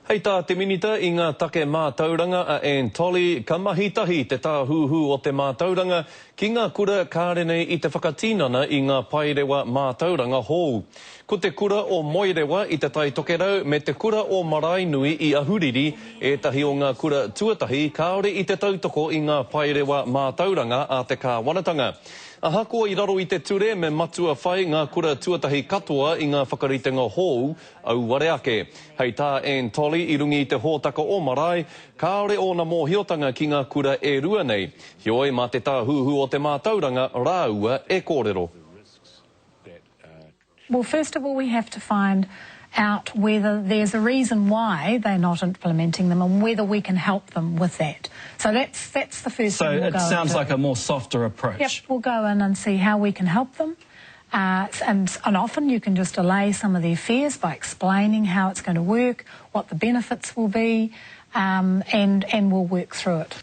Hei tā te Minita i ngā take mātauranga a Anne Tolley, ka mahi tahi te Tāhuhu o te Mātauranga ki ngā kura kāre nei i te whakatinana i ngā paerewa mātauranga hou. Ko te kura o Moerewa i Te Tai Tokerau me te kura o Maraenui i Ahuriri ētahi o ngā kura tuatahi kāore i te tautoko i ngā paerewa mātauranga a te kāwanatanga. Ahakoa i raro i te ture me matua whai ngā kura tuatahi katoa i ngā whakaritenga hou, auare ake. Hei tā Anne Tolley i runga i te hōtaka o Marae, kāore ōna mōhiotanga ki ngā kura e rua nei. Heoi, mā te Tāhuhu o te Mātauranga rāua e kōrero. Well, first of all, we have to find out whether there's a reason why they're not implementing them and whether we can help them with that. So that's, that's the first so thing we'll it go sounds and like a more softer approach. Yep, we'll go in and see how we can help them. Uh, and, and often you can just allay some of their fears by explaining how it's going to work, what the benefits will be, um, and, and we'll work through it.